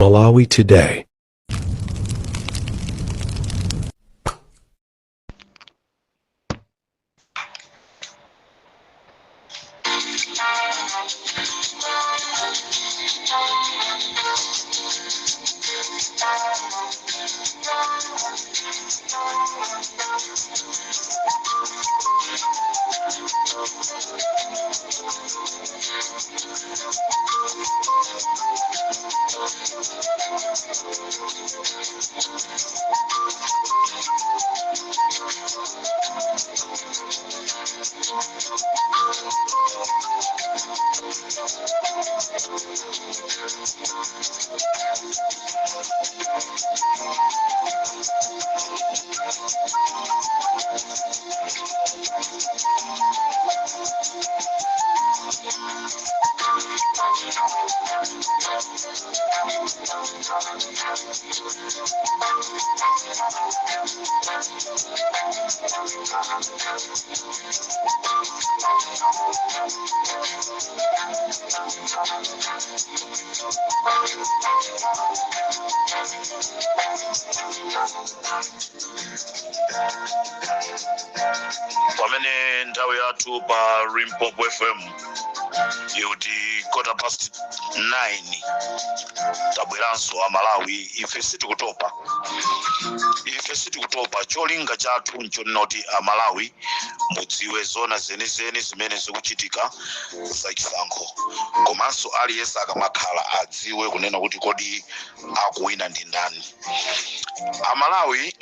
Malawi Today. Pamene nthawi yathu pa Limpopo FM ikuti 9:15, tabweranso Amalawi. Ife sitikutopa, ife sitikutopa. Cholinga chathu nchonena kuti Amalawi mudziwe zona zenizeni zimene zikuchitika zachisankho, komanso aliyense akamakhala adziwe kunena kuti kodi akuwina ndi ndani. Amalawi,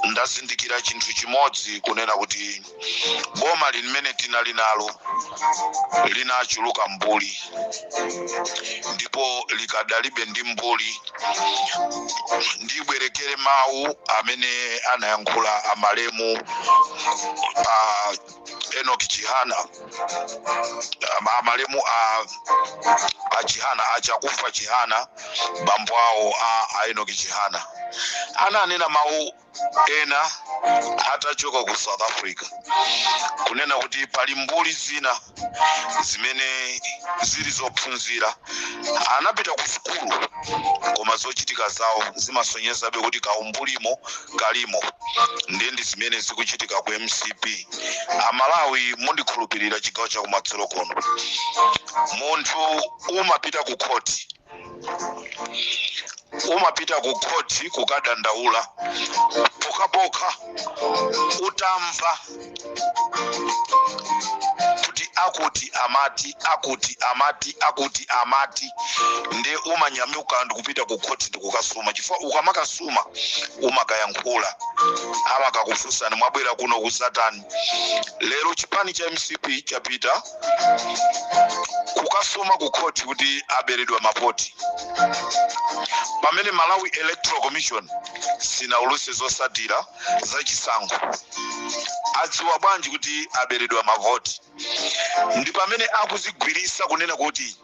ndazindikira chinthu chimodzi, kunena kuti boma limene tinali nalo linachuluka mbuli ndipo likadalibe ndi mbuli. Ndibwerekere mawu amene anayankhula amalemu a Enoch Chihana, amalemu a Chihana, a Chakufa Chihana, bambo awo a Enoch Chihana, ananena mawu ena atachoka ku South Africa, kunena kuti pali mbuli zina zimene zili zophunzira, anapita ku sukulu, koma zochitika zawo zimasonyezabe kuti kaumbulimo kalimo. Ndiye ndi zimene zikuchitika ku MCP. Amalawi, mundikhulupirira, chigawo chakumadzulo kuno munthu umapita ku khoti, umapita ku khoti kukadandaula pokhapokha utamva kuti akuti amati, akuti amati, akuti amati, nde umanyamuka ndikupita ku khoti ndikukasuma, chifukwa ukamakasuma umakayankhula, amakakufunsani, "Mwabwera kuno kuzatani?" Lero chipani cha MCP chapita kukasuma ku khoti kuti aberedwa mavoti, pamene Malawi Electoral Commission sinauluse zosatira zachisankho. Adziwa bwanji kuti aberedwa mavoti? Ndi pamene akuzigwirisa kunena kuti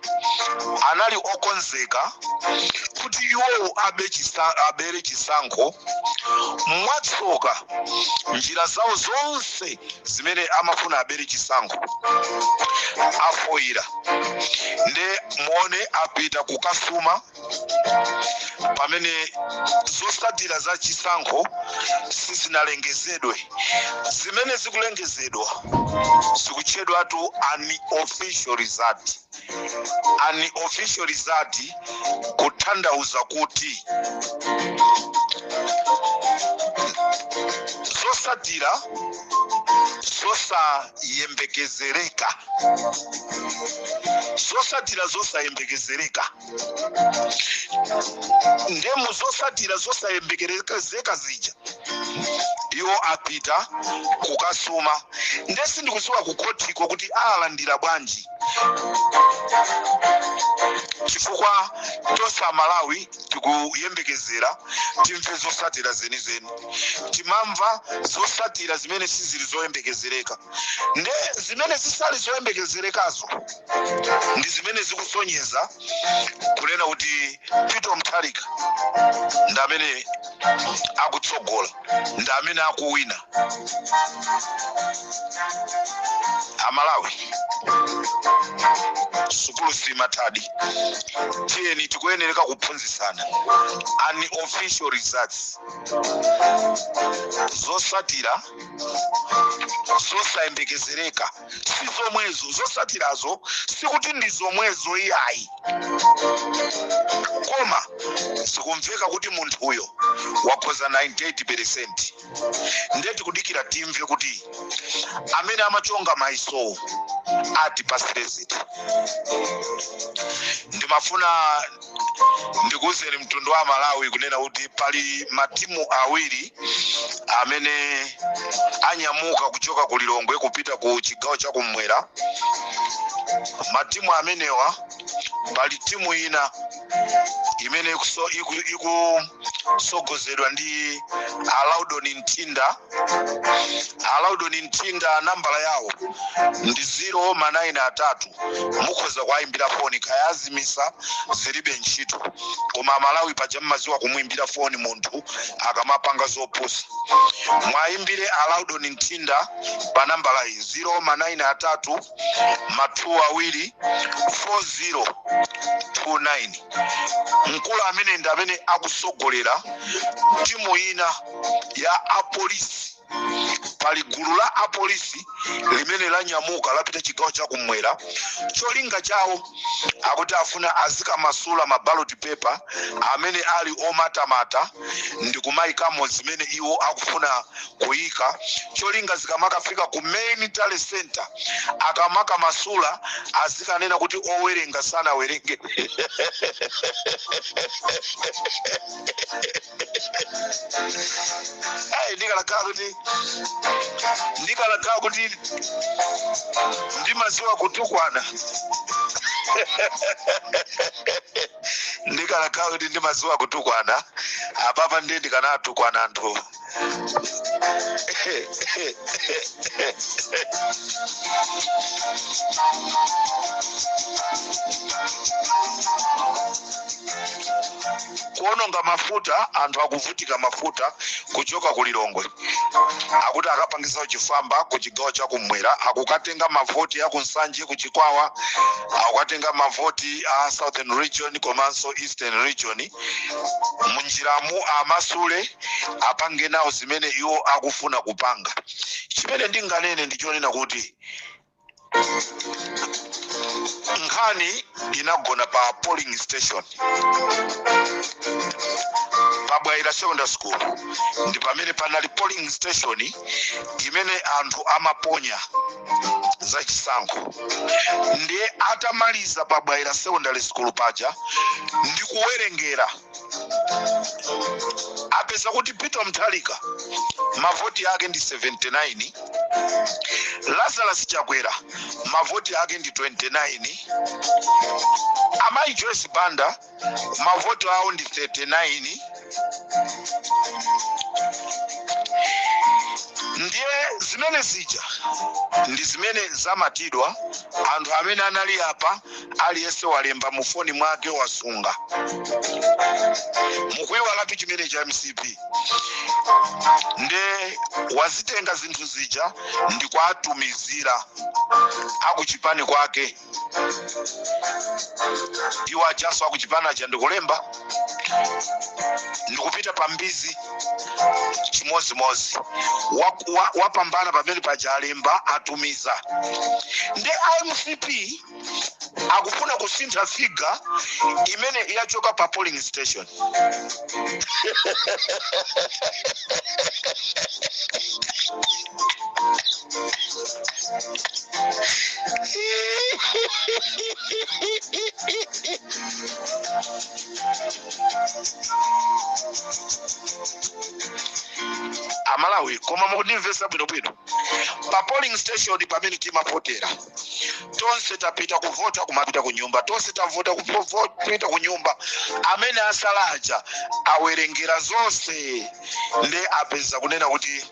anali okonzeka kuti iwowo abere chisankho. Mwatsoka, njira zawo zonse zimene amafuna abere chisankho afoyira. Nde muone, apita kukasuma pamene zosatira za chisankho sizinalengezedwe. Zimene zikulengezedwa zikutchedwatu unofficial result. Unofficial result kutanthauza kuti zosatira zosayembekezereka, zosatira zosayembekezereka. Ndemu zosatira zosayembekezeka zija iwo apita kukasuma. Nde sindikudziwa kukhotiko kuti alandira bwanji, chifukwa tonse Amalawi tikuyembekezera timve zosatira zenizeni. Timamva zosatira zimene sizili zoyembekezereka. Nde zimene zisali zoyembekezerekazo ndi zimene zikusonyeza kunena kuti Peter Peter Mutharika ndi amene akutsogola, ndi amene akuwina. Amalawi, sukulu simathadi. Tiyeni, tikuyenereka kuphunzitsana. Unofficial results, zosatira zosayembekezereka, si zomwezo. Zosatirazo sikuti ndi zomwezo iyayi, koma zikumveka kuti munthuyo wakhoza 98%. Ndiye tikudikira timve kuti amene amachonga mayesowo atipasire ziti. Ndimafuna ndikuwuzeni mtundu wa Malawi kunena kuti pali matimu awiri amene anyamuka kuchoka ku Lilongwe kupita ku chigawo cha kumwera. Matimu amenewa, pali timu ina imene ikusogozedwa ndi Alaudon Mthinda. Alaudon Mthinda, nambala yawo ndi 0 ma 9 atatu. Mukhoza kuwayimbira foni, kaya azimisa, zilibe ntchito, koma Malawi paja mmaziwa kumuyimbira foni munthu akamapanga zopusa. Mwayimbire Alaudon Mthinda pa nambala iyi, 0 ma 9 atatu ma 2 awiri 4029. Mkulu amene ndi amene akusogolera timu ina ya apolisi. Pali gulu la apolisi limene lanyamuka, lapita chigawo chakumwera. Cholinga chawo akuti afuna azikamasula ma ballot paper amene ali omatamata ndi kumayikamo zimene iwo akufuna kuyika. Cholinga zikamakafika ku main tally center, akamakamasula azikanena kuti owerenga sanawerenge. Hey, ndikalakhala kuti ndimaziwa kutukwana, ndikalakhala kuti ndimaziwa kutukwana apapa, ndiye ndikanatukwana anthu. Kuononga mafuta, anthu akuvutika mafuta kuchoka ku Lilongwe, akuti akapangisa chifwamba ku chigawo chakumwera. Akukatenga mavoti aku Nsanje, ku Chikwawa, akukatenga mavoti a Southern Region komanso Eastern Region. Munjiramu amasule, apange nawo zimene iwo akufuna kupanga. Chimene ndinganene ndichonena kuti nkhani inagona pa polling station pa Bwaila Secondary School. Ndi pamene panali polling station imene anthu amaponya zachisankho. Ndiye atamaliza pa Bwaila Secondary School paja ndi kuwerengera, apeza kuti Peter Mutharika mavoti ake ndi 79, Lazarus Chakwera mavoti ake ndi 29, amayi Joyce Banda mavoti awo ndi 39. Ndiye zimene zija ndi zimene zamatidwa. Anthu amene anali apa, aliyense walemba mu foni mwake, wasunga. Mukuiwalatu chimene cha MCP. Nde wazitenga zinthu zija ndi kuatumizira akuchipani kwake. Iwo ajaso akuchipani aja ndikulemba, ndikupita pa Mbizi chimozimozi. Wapambana pamene paja, alemba, atumiza. Ndi iMCP akufuna kusintha figure imene yachoka pa polling station. Amalawi, koma mukundimvetsa bwinobwino? Pa polling station pamene timavotera, tonse tapita kuvota, kumapita ku nyumba, tonse tavota, kupita ku nyumba. Amene asala aja awerengera zonse, nde apeza kunena kuti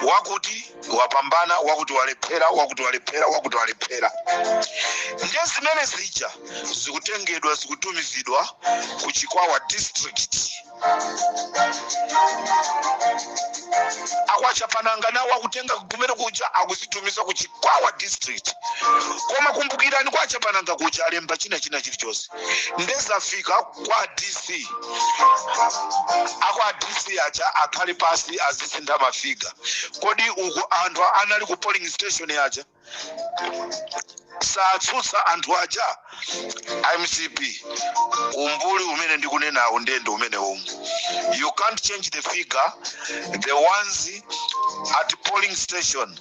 Wakuti wapambana, wakuti walephera, wakuti walephera, wakuti walephera. Ndiye zimene zija zikutengedwa, zikutumizidwa ku Chikwawa District. Akwachapananga nawo akutenga kumene kuja, akuzitumiza ku Chikwawa District. Koma kumbukirani, kwachapananga kuja alemba china china chilichonse. Ndezafika kwa DC, akwa DC aja akhale pasi azisintha ma figure. Kodi uku anthu anali ku polling station aja satsutsa anthu aja? MCP, umbuli umene ndikunenawo ndende umene umu. You can't change the figure. The ones at polling station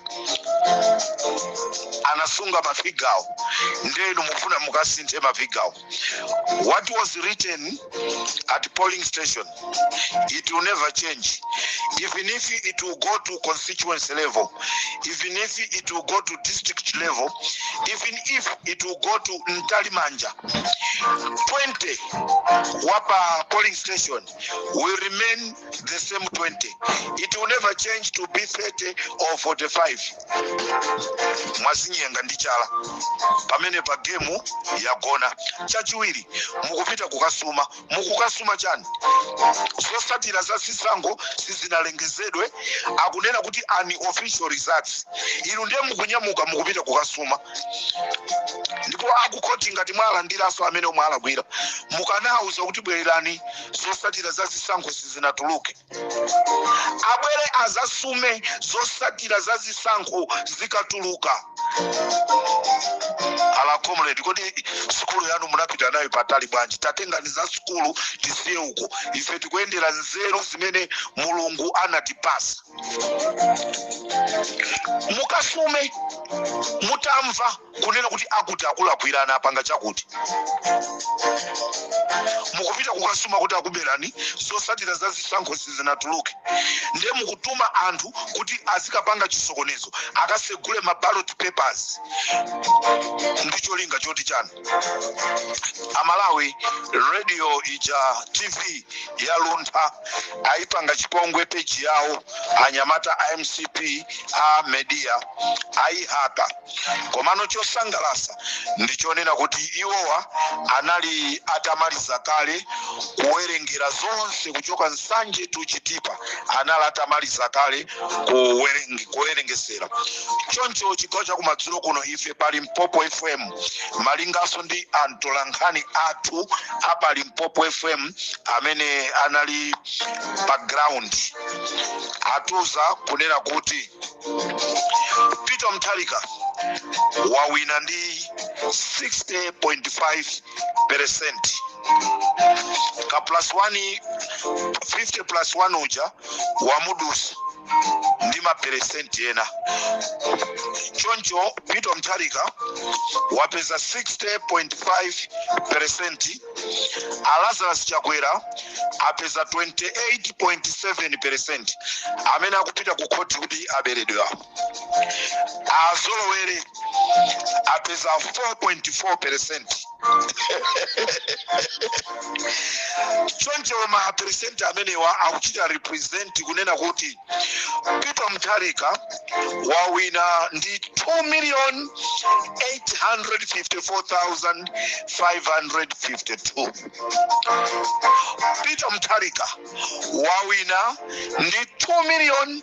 anasunga ma figure wo, ndenu mufuna mukasinthe ma figure wo. What was written at polling station, it will never change, even if it will go to constituency level, even if it will go to district level, even if it will go to Ntalimanja. 20 wapa polling station will remain the same 20. It will never change to be 30 or 45. Mwazinyenga ndi chala pamene pa game yagona. Chachiwiri, mukupita kukasuma. Mukukasuma chani? Zotsatira za zisankho sizinalengezedwe, akunena kuti unofficial results. Inu ndiye mukunyamuka, mukupita kukasuma. Ndipo akukhoti, ngati mwalandiranso amene mwalakwira, mukanawuza kuti bwererani, zotsatira za zisankho sizinatuluke. Abwere azasume zotsatira za zisankho zikatuluka. Ala comrade, kodi sukulu yanu munapita nayo patali bwanji? Tatengani za sukulu tisiye uko, ife tikuyendera nzeru zimene Mulungu anatipasa. Mukasume mutamva kunena kuti akuti akulakwirana, apanga chakuti. Mukupita kukasuma kuti akuberani, zotsatira za zisankho sizinatuluke, ndiye mukutuma anthu kuti azikapanga chisokonezo, akasegule ma ballot papers ndi cholinga choti chani? Amalawi, radio ija, TV ya Luntha ayipanga chipongwe page yawo. Anyamata a MCP a media ayihaka. Komano chosangalasa ndichonena kuti iwowa anali atamaliza kale kuwerengera zonse kuchoka Nsanje to Chitipa, anali atamaliza kale kuwerengesera. Choncho chigawo chakumadzulo kuno, ife pa Limpopo FM, malinganso ndi antolankhani athu apa Limpopo FM amene anali pa ground, atuza kunena kuti Peter Mutharika wawina ndi 60.5%, ka plus 1, 50 plus 1 uja wamudusa ndi maperesenti ena. Choncho Peter Mutharika wapeza 60.5%, a Lazarus Chakwera apeza 28.7%. Amene akupita ku khoti kuti aberedwa azolowere apeza 4.4%. Choncho ma peresenti amenewa akuchita represent kunena kuti Peter Mutharika wawina ndi 2 million 854,552. Peter Mutharika wawina ndi 2 million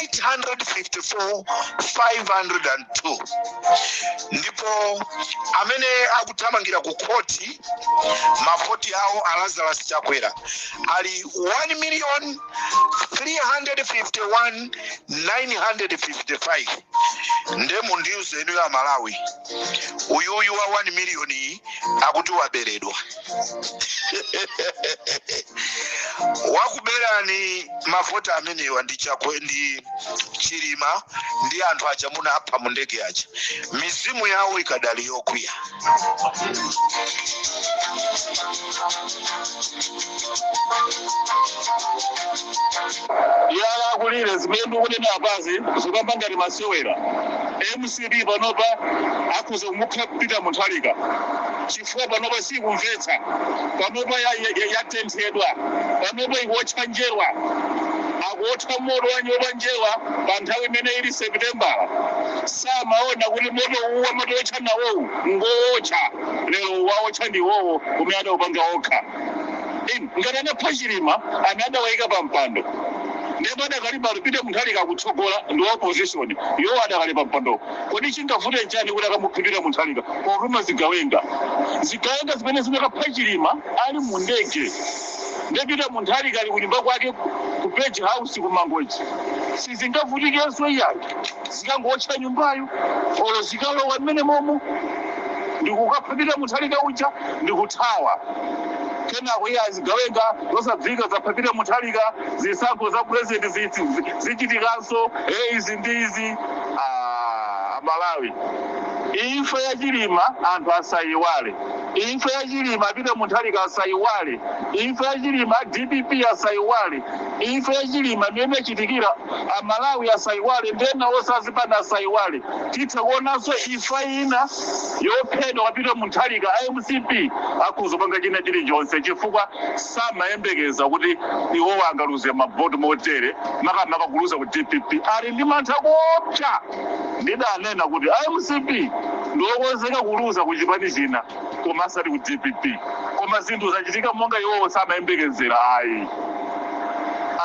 854,502. Ndipo amene akuthamangira ku khoti, mavoti awo a Lazarus Chakwera ali 1 million 351 955. Nde mundiuze inu ya Malawi, uyuyu wa 1 million iyi akuti waberedwa. Wakuberani mavoti amenewa ndi Chakwe, ndi Chilima ndi anthu aja munapha mu ndege aja. Mizimu yawo ikadali yokwiya. Yala akulire zimene ndikunena apazi, zikamba ngati masewera. MCP panopa akhoza kumukha Peter Mutharika chifukwa panopa sikumvetsa, panopa yatenthedwa, panopa ikuwotcha njerwa. Akuotha moto wa nyumba njewa pa nthawi imene ili Seputembala. Samaona kuti moto uwu amatiotcha nawowu ngowotcha. Lero waotcha ndiwowo umene adaupanga okha. Inu, ngati anapha Chilima amene adawayika pa mpando, ndipo adakali pano Peter Mutharika akutsogola ndi wa opposition, iwo adakali pa mpando, kodi chingavute nchani kuti akamuphe Peter Mutharika potuma zigawenga? Zigawenga zimene zimakapha Chilima ali mu ndege, ndi Peter Mutharika ali kunyumba kwake ku Page House ku Mangochi, sizingavutikenso iyayi. Zikangotcha nyumbayo olo zikalowa mmene momo ndikukapha Peter Mutharika uja ndikuthawa. Kenako iye azigawenga zosadziwika zapha Peter Mutharika, zisankho za president zichitikanso. Izi ndi izi. Ah, Malawi, imfa ya Chilima anthu asayiwale, imfa ya Chilima Peter Mutharika asayiwale, imfa ya Chilima DPP asayiwale, imfa ya Chilima imene ichitikira Amalawi asayiwale, ndena osazipana asayiwale. Titha kuonanso imfa ina yophedwa kwa Peter Mutharika. MCP akuzopanga china chilichonse chifukwa samayembekeza kuti iwowo angaluze mavoti motere, makamaka kuluza ku DPP. Ali ndi mantha kopsa. Ndidanena kuti MCP ndiokonzeka kuluza ku chipani china koma asati ku DPP, koma zinthu zachitika monga iwowo samayembekezera ayi.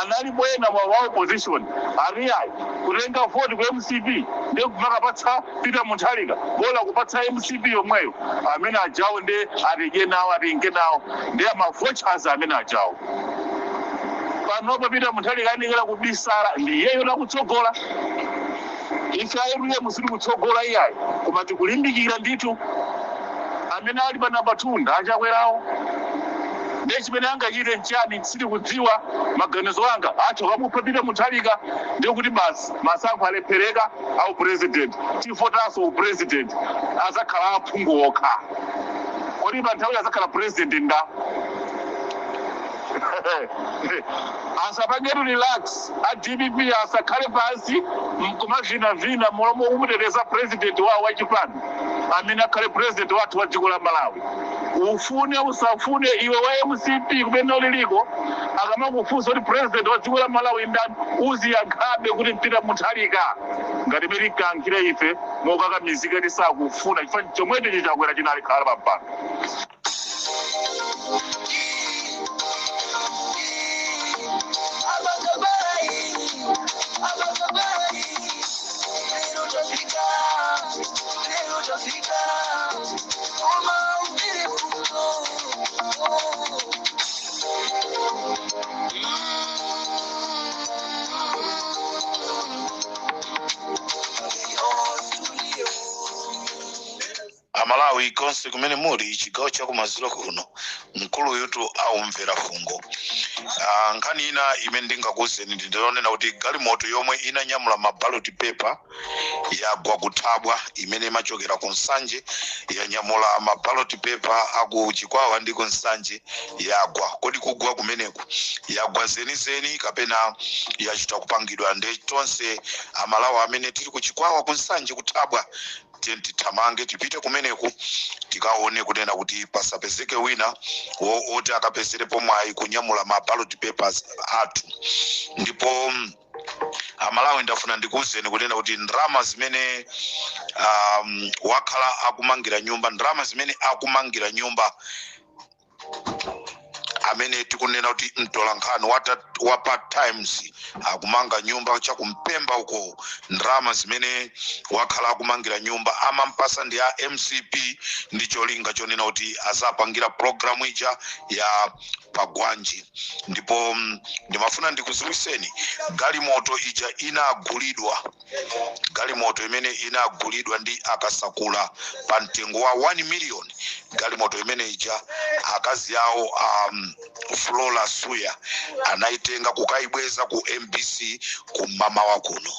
Anali bwena wa opposition ari ayi kutenga voti ku MCP ndi kumakapatsa Peter Mutharika, bola kupatsa MCP yomweyo. Amene ajawo ndi atidye nawo, atinke nawo, ndi amavouchers amene ajawo. Panopo Peter Mutharika anikira kubisala, ndiyeyo lakutsogola. Ife ayeruye musiri kutsogola iyayi, koma tikulimbikira ndithu. Amene ali pa namba 2 ndachakwerawo, ndiye chimene angachite nchani sitikudziwa. Maganizo anga athu kamupha Peter Mutharika ndiye kuti basi, masankho alephereka au president, tivotanso upresident azakhala aphungu okha. Kodi pa nthawi azakhala president nda? Asapangetu relax a DPP, asakhale pansi kumavina-vina mulomo umuteteza president wawo wachipani amene akhale president wathu wa dziko la Malawi. Ufune usafune, iwe wa MCP kumene uliliko, akamakufunsa kuti president wa dziko la Malawi ndani, uziyankhabe kuti Peter Mutharika, ngati mene tinkankhire ife mokakamizika tisakufuna, chifukwa chomwecho chichakwera chinali khala pampando. Amalawi konse kumene muli, chigawo chakumadzulo kuno mkuluyutu aumvera fungo. Nkhani ina imene ndingakuwuzeni ndinonena kuti galimoto yomwe inanyamula ma ballot paper yagwa kuthabwa, imene imachokera ku Nsanje, yanyamula ma ballot paper aku Chikwawa ndi ku Nsanje, yagwa. Kodi kugwa kumeneku yagwa zenizeni kapena yachita kupangidwa? Ndi tonse Amalawi amene tili ku Chikwawa, ku Nsanje, kuthabwa, tiye tithamange tipite kumeneku tikaone kunena kuti pasapezeke wina oti akapezerepo mwayi kunyamula ma ballot papers athu. Ndipo Amalawi, ndafuna ndikuwuzeni kunena kuti ndalama zimene wakhala akumangira nyumba, ndalama zimene akumangira nyumba amene tikunena kuti mtolankhani wa pa Times akumanga nyumba chakumpemba uko, ndalama zimene wakhala akumangira nyumba amampasa ndi a MCP ndi cholinga chonena kuti azapangira programu ija ya pagwanji. Ndipo ndimafuna ndikuziwiseni, galimoto ija inagulidwa, galimoto imene inagulidwa ndi Akasakula pa mtengo wa 1 million, galimoto imene ija akazi awo Flora Suya anaitenga kukaibweza ku MBC kumamawa kuno.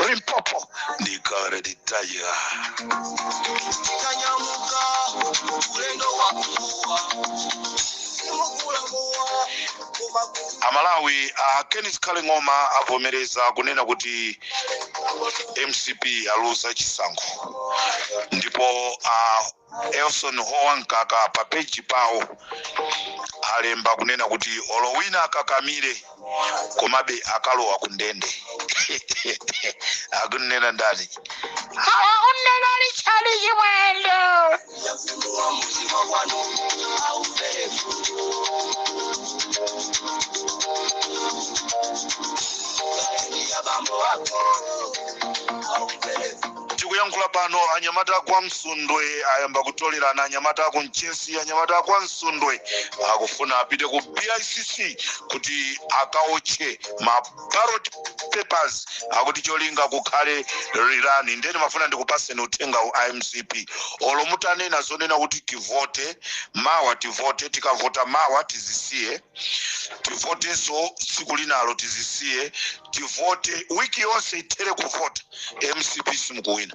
Limpopo ndi Kareditaya. Tikanyamuka ulendo wa kumuwa simukulamuwa koma. Amalawi, Kenneth Kaleng'oma avomereza kunena kuti MCP aluza chisankho, ndipo Elson Howa Mkaka pa peji pawo Alemba kunena kuti olo wina akakamire, komabe akalowa ku ndende. Akunena ndani? Akunena Richard Chimwendo. Yafunua muzima kwanu aumvere ya bambo wako aumvere. Tikuyankhula pano, anyamata kwa Msundwe ayamba kutolerana. Anyamata aku Mchesi, anyamata kwa Msundwe akufuna apite ku BICC kuti akaotche ma ballot papers, akuti cholinga kukhale rerun. Ndeni mafuna ndikupaseni uthenga u IMCP, olo mutanena zonena kuti tivote mawa, tivote, tikavota mawa tizisiye, tivotenso tsiku linalo tizisiye, tivote wiki yonse ithere kuvota, MCP simukuwina.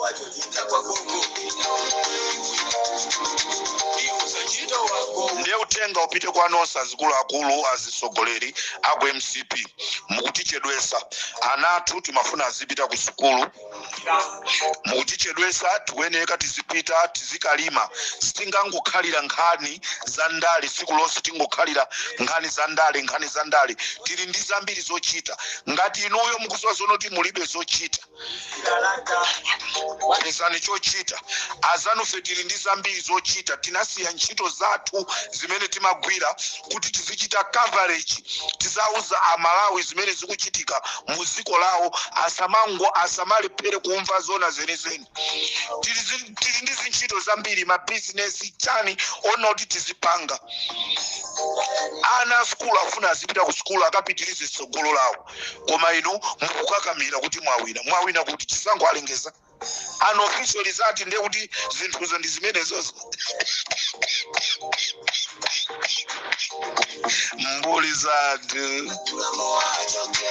Wachotita kwa gogo iuza ntchito wako. Ndiye uthenga upite kwa nonse azikuluakulu, azisogoleri aku MCP, mukutichedwesa. Ana athu timafuna azipita ku sukulu, mukutichedwesa. Tikuyeneka tizipita tizikalima, sitingangokhalira nkhani za ndale tsiku lonse, tingokhalira nkhani za ndale, nkhani za ndale. Tili ndi zambiri zochita. Ngati inuyo mukuziwa zonoti mulibe zochita, Talata. Pezani chochita. Azanufe tili ndi zambiri zochita. Tinasiya ntchito zathu zimene timagwira kuti tizichita coverage, tizauza Amalawi zimene zikuchitika mu dziko lawo, asamango asamalephere kumva zona zenizeni. Tili ndi zintchito zambiri, mabizinesi chani, ona kuti tizipanga. Ana a sukulu afuna azipita ku sukulu akapitirize tsogolo lawo, koma inu mukukakamira kuti mwawina. Mwawina kuti chisankho alengeza unofficial result, ndiye kuti zinthuzo ndi zimenezozo. Mbuli zathu. Ulamo wachoke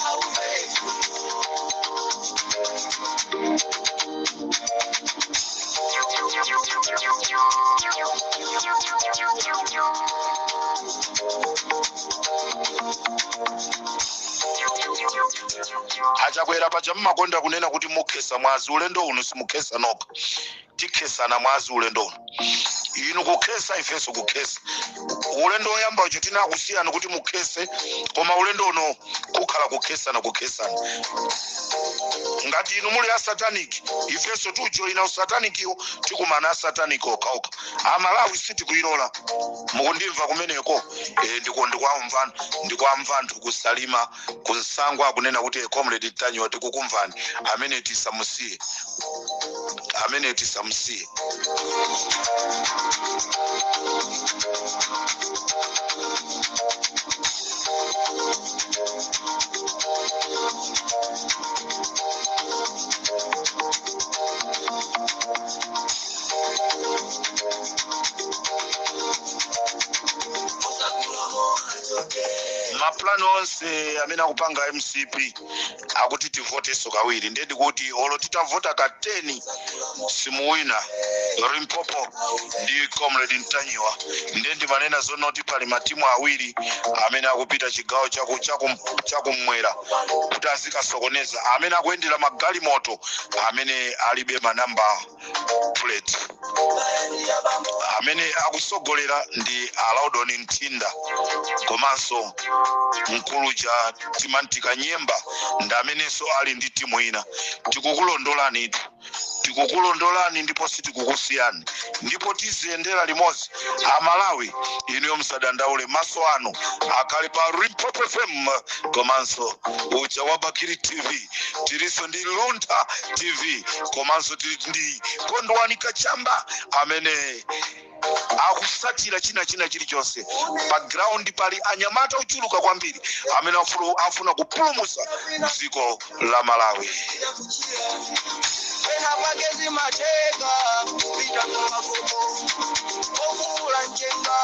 aumvere. Achakwera, paja mmakonda kunena kuti mukhesa mwazi. Ulendo uno simukhesa nokha, tikhesana mwazi ulendo uno. Inu kukhesa, ifenso kukhesa. Ulendo woyamba ucho tinakusiyani kuti mukhese, koma ulendo uno kukhala kukhesana, kukhesana. Ngati inu muli asatanic, ifenso tujoyina usatanikiwo, tikumana asatanic okhaokha. Amalawi, sitikuilola. Mukundimva kumeneko? E, ndiko ndikwamva, ndikwamva anthu kusalima kunsango akunena kuti, "Comrade Tanyiwa, tikukumvani, amene tisamusiye, amene tisamusiye." Ulamo wachoke. Maplani onse amene akupanga MCP akuti tivotenso kawiri. Ndiye ndikuti olo titavota ka 10, simuwina. Limpopo ndi Comrade Mtanyiwa. Ndiye ndimanena zonoti pali matimu awiri amene akupita chigawo chakummwera kuti azikasokoneza, amene akuyendera magalimoto amene alibe manamba plate. Amene akusogolera ndi Alaudon Mthinda komanso mkuluja Timantika Nyemba, ndi amenenso ali ndi timu ina. Tikukulondolani itu, tikukulondolani, ndipo sitikukusiyani, ndipo tiziyendera limodzi. Amalawi, inuyo musadandaule, maso anu akhale pa Limpopo FM komanso uja wa Bakiri TV. Tilinso ndi Luntha TV, komanso tili ndi Kondwani Kachamba amene akusatira china china chilichonse pa ground. Pali anyamata ochuluka kwambiri amene afuna kupulumutsa dziko la Malawi. Pena pake zimateka kupita kumakomo okula mchenga,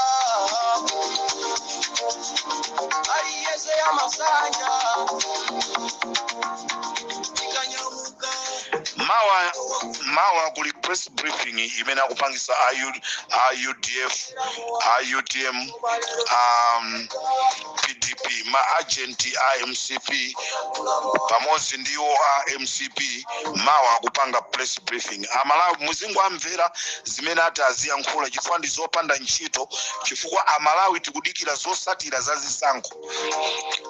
aliyese amasanja ikanyamuka. Mawa, mawa kuli Press briefing imene akupangisa a a UDF, a UTM, PDP, ma agent a MCP pamodzi ndiwo a MCP, mawa akupanga press briefing. Amalawi, muzingomvera zimene ati aziyankhula, chifukwa ndi zopanda ntchito, chifukwa Amalawi tikudikira zosatira za zisankho.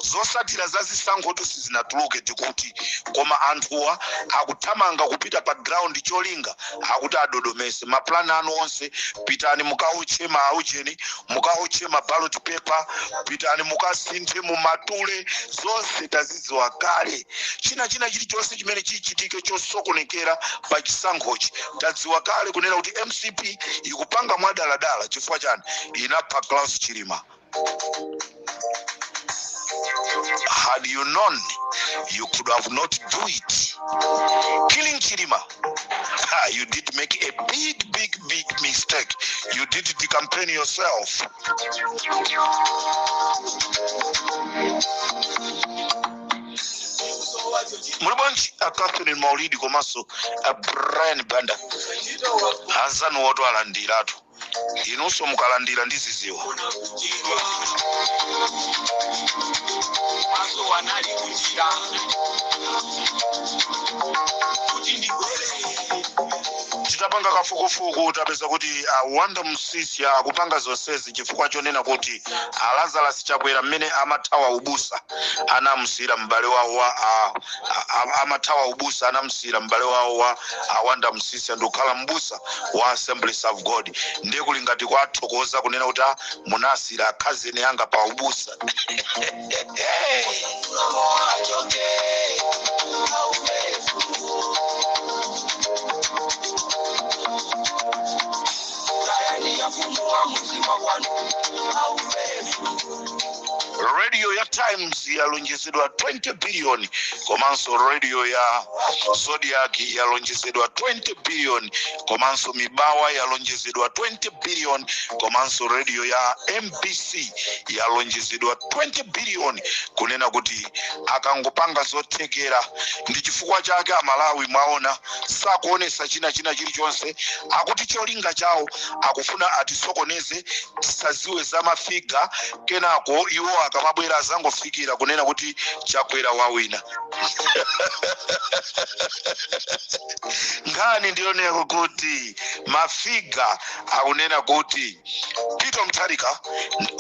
Zosatira za zisankho sizinatuluke, tikuti koma anthuwa akuthamanga kupita pa ground, cholinga akuti adodomese maplani anu onse. Pitani mukaotche maaucheni, mukaotche ma ballot paper, pitani mukasinthe, mumatule zonse, tazidziwa kale. China chilichonse chimene chichitike chosokonekera pa chisankhochi tadziwa kale kunena kuti MCP ikupanga mwadaladala. Chifukwa chani? Inapha Klaus Chilima. Had you known, you could have not do it. Killing Chilima, ah, you did make a big, big, big mistake. You did the campaign yourself. Muli bwanji a Catherine Maulidi komanso a Brian Banda? Anzanu woto alandiratu, inunso mukalandira ndiziziwa. Maso anali kunjira kuti ndibwere. Titapanga kafukufuku tapeza kuti Awanda Msisya akupanga zonsezi chifukwa chonena kuti a Lazarus Chakwera, mmene amathawa ubusa anamusiyira m'bale wawo wa amathawa ubusa anamusiyira m'bale wawo wa Awanda Msisya ndikukhala mbusa wa Assemblies of God. Ndiye kuli ngati kwathokoza kunena kuti, "Ah, munasiyira akhazeni anga pa ubusa." Achoke aupefu tayani yafumu wa muzima kwanu aupefu. Radio ya Times yalonjezedwa 20 billion, komanso radio ya Zodiac yalonjezedwa 20 billion, komanso Mibawa yalonjezedwa 20 billion, komanso radio ya MBC yalonjezedwa 20 billion, kunena kuti akangopanga zothekera. Ndi chifukwa chake Amalawi mwaona sakuonesa china chilichonse. Akuti cholinga chawo akufuna atisokoneze, tisaziwe za ma figure, kenako iwo akamabwera azangofikira kunena kuti Chakwera wawina. Nkhani ndiyoneko kuti ma figure akunena kuti Peter Mutharika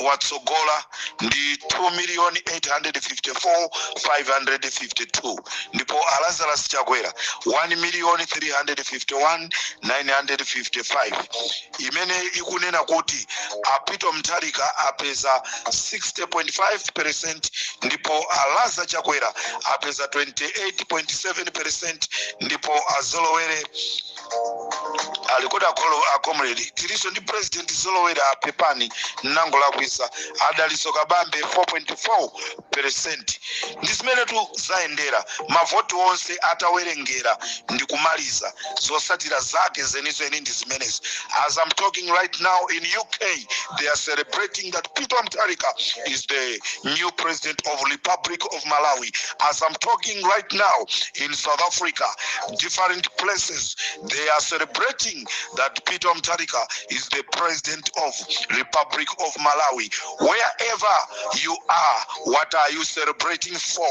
watsogola ndi 2 million 854 552, ndipo Alazarus Chakwera 1 million 351 955, imene ikunena kuti a Peter Mutharika apeza 60.5%, ndipo Alaza Chakwera apeza 28.7%, ndipo Azolowere alikoti akholo a comrade, tilinso ndi President Zolowere, apepani nangolakwisa, Adaliso Kabambe 4.4%. Ndi zimene tu zayendera mavoti onse atawerengera ndi kumaliza, zosatira zake zenizeni ndi zimenezi. As I'm talking right now, in UK they are celebrating that Peter Mutharika is the new president of Republic of Malawi. As I'm talking right now, in South Africa, different places, they are celebrating that Peter Mutharika is the president of Republic of Malawi. Wherever you are, what are you celebrating for?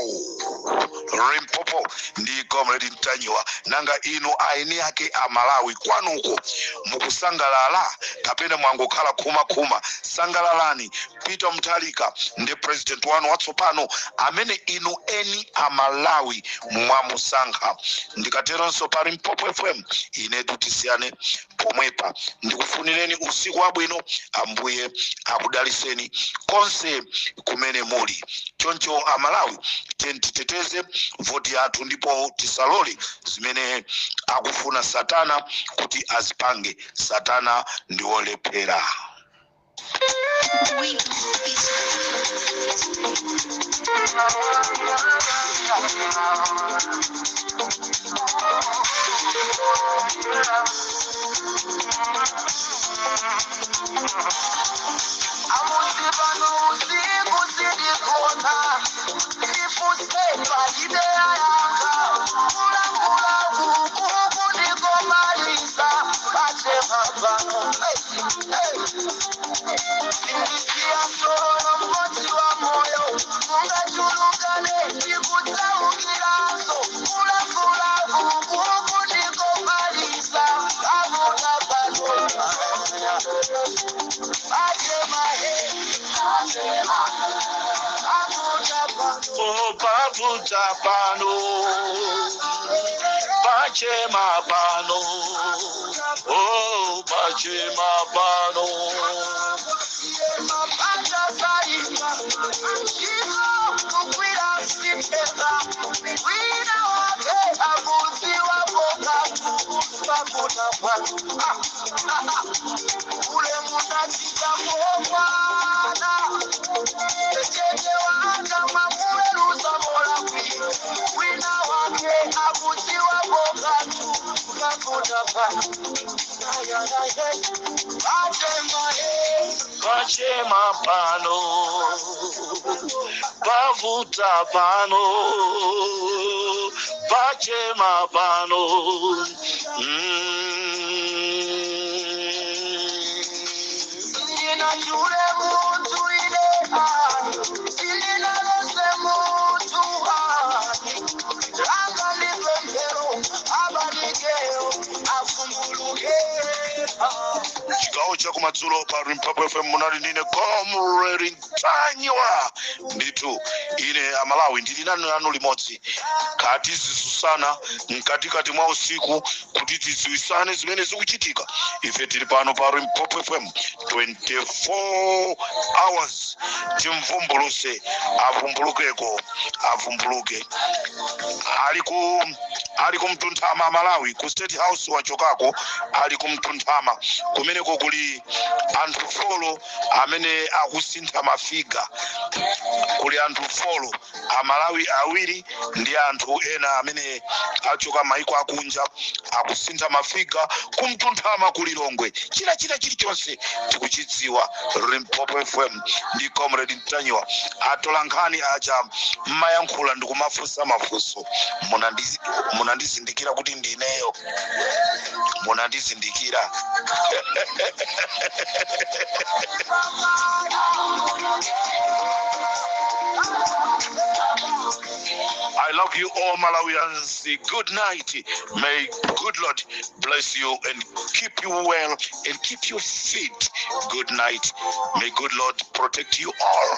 Limpopo ndi Comrade Mtanyiwa. Nanga inu aini ake a Malawi, kwanuko mukusangalala kapena mwangokhala khumakhuma? Sangalalani, Peter Mutharika ndi president wanu watsopano amene inu eni a Malawi mwamusankha. Ndikateronso pa Limpopo FM inetu tisiyane pomwepa. Ndikufunireni usiku wabwino, Ambuye akudaliseni konse kumene muli. Choncho Amalawi, titeteze voti yathu ndipo tisalole zimene akufuna satana kuti azipange. Satana ndi wolephera. We busy. Amusi pano usiku sindigona, ndifuse palibe ayanga kulangula kuku kundikomaliza. Sindisiya solo mmodzi wa moyo mungachulukane ndikutsaukiranso kulafula ukuku ndikomalisa avuta pano achemahe avuta pano. Oh, pavuta pano, pachema pano, oh, pachema pano. Mapata saimba ntchito kugwira siteka wina wake akudziwa pokatu pakuta pano ule munachita kuokwana chete wanga mamuweruza molakwi wina wake akudziwa pokatu pakuta pano Pachema pano, pavuta pano, pachema pano. Sindina chule mutu ile sindina lose mutu anga lipempero abanikeo afumbuluke. Chigawo chakumadzulo pa Limpopo FM munali ndine Comrade Ntanyiwa. Ndithu ine amalawi ndili nanu nanu limodzi kati zisusana mkatikati mwa usiku kuti tidziwisane zimene zikuchitika. Ife tili pano pa Limpopo FM 24 hours. Timvumbuluse, avumbulukeko, avumbuluke. Ali kumtunthama Malawi ku State House wachokako, ali kumtunthama kumeneko kuli anthu 4 amene akusintha ma figure. Kuli anthu 4, Amalawi awiri ndi anthu ena amene achoka maiko akunja, akusintha ma figure kumtunthama kulilongwe. China china chilichonse tikuchidziwa. Limpopo FM ndi Comrade Ntanyiwa. Atola nkhani aja mmayankhula ndikumafunsa mafunso, munandizindikira kuti ndineyo, munandizindikira. I love you all, Malawians. Good night. May good Lord bless you and keep you well and keep you fit. Good night. May good Lord protect you all.